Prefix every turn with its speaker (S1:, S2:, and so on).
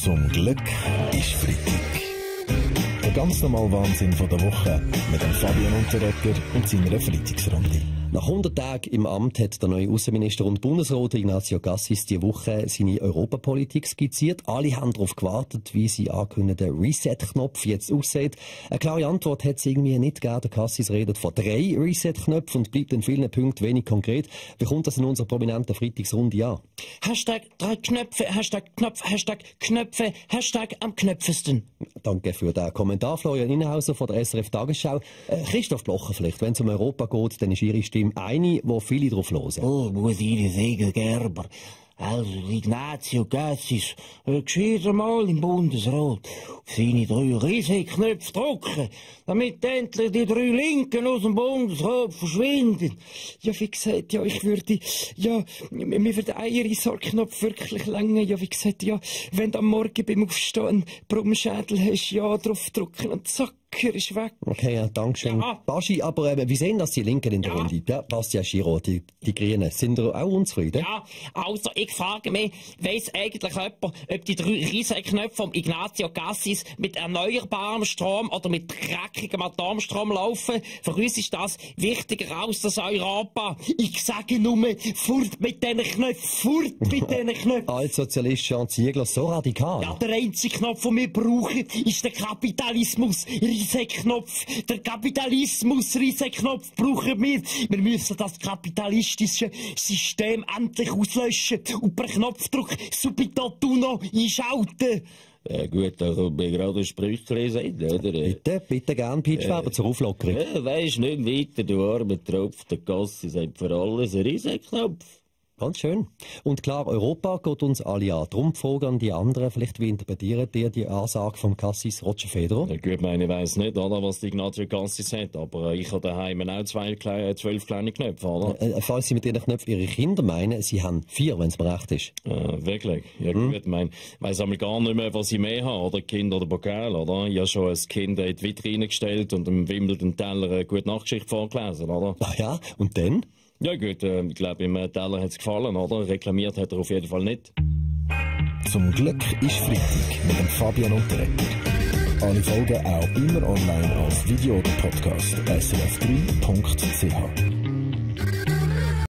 S1: Zum Glück ist Freitag. Der ganz normale Wahnsinn von der Woche mit dem Fabian Unterreger und seiner Freitagsrunde.
S2: Nach 100 Tagen im Amt hat der neue Außenminister und Bundesrat Ignazio Cassis diese Woche seine Europapolitik skizziert. Alle haben darauf gewartet, wie sie angekündigte Reset-Knopf jetzt aussieht. Eine klare Antwort hat es irgendwie nicht gegeben. Der Cassis redet von 3 Reset-Knöpfen und bleibt in vielen Punkten wenig konkret. Wie kommt das in unserer prominenten Freitagsrunde an?
S3: Hashtag 3 Knöpfe, Hashtag Knopf, Hashtag Knöpfe, Hashtag am knöpfesten.
S2: Danke für den Kommentar, Florian Inhauser von der SRF Tagesschau. Christoph Blocher vielleicht, wenn es um Europa geht, dann ist Ihre Stimme eine, wo viele drauf hören.
S3: Oh, muss ich Ihnen sagen, Gerber. Also, Ignazio Cassis, geschieht einmal im Bundesrat auf seine 3 Reset-Knöpfe drücken, damit endlich die 3 Linken aus dem Bundesrat verschwinden. Ja, wie gesagt, ja, mir würde ein Reset-Knopf wirklich länger. Ja, wie gesagt, ja, wenn du am Morgen beim Aufstehen einen Brummschädel hast, ja, drauf drücken und zack. Ist weg.
S2: Okay, ja, danke schön.
S3: Ja.
S2: Baschi, aber wie sehen das die Linken in der Runde? Ja, Bastian Giraud, die Grünen, sind da auch unzufrieden?
S3: Ja, also ich frage mich, weiss eigentlich jemand, ob die 3 Reset-Knöpfe vom Ignazio Cassis mit erneuerbarem Strom oder mit dreckigem Atomstrom laufen? Für uns ist das wichtiger als das Europa. Ich sage nur, fort mit diesen Knöpfen, fort mit diesen Knöpfen.
S2: Als Sozialist Jean Ziegler so radikal?
S3: Ja, der einzige Knopf, den wir brauchen, ist der Kapitalismus. Reset-Knopf. Der Kapitalismus-Reset-Knopf brauchen wir. Wir müssen das kapitalistische System endlich auslöschen und per Knopfdruck subito tuno einschalten.
S4: Ja gut, da kommt mir gerade ein Sprüchchen sein, oder?
S2: Bitte gern, Peitschweber, zur Auflockerung.
S4: Ja, weisst nicht weiter, du armer Tropf, der Cassis hat für alles einen Reset-Knopf.
S2: Ganz schön. Und klar, Europa geht uns alle an. Darum die Frage an die anderen, vielleicht wie interpretiert ihr die Ansage vom Cassis Roger Federer?
S4: Ja, gut, ich weiss nicht, oder, was die Ignazio Cassis hat, aber ich habe daheim auch 12 kleine Knöpfe, oder?
S2: Falls Sie mit Ihren Knöpfen Ihre Kinder meinen, Sie haben 4, wenn es mir recht ist.
S4: Wirklich? Ja gut, ich weiss einmal gar nicht mehr, was ich mehr habe, oder? Kind oder Pokal, oder? Ich habe schon ein Kind in die Vitrine gestellt und dem wimmelnden Teller eine gute Nachtschicht vorgelesen, oder?
S2: Ach ja, und dann?
S4: Ja gut, ich glaube, im Teller hat es gefallen, oder? Reklamiert hat er auf jeden Fall nicht.
S1: Zum Glück ist Freitag mit dem Fabian Unterreger. Alle Folgen auch immer online als Video oder Podcast. srf3.ch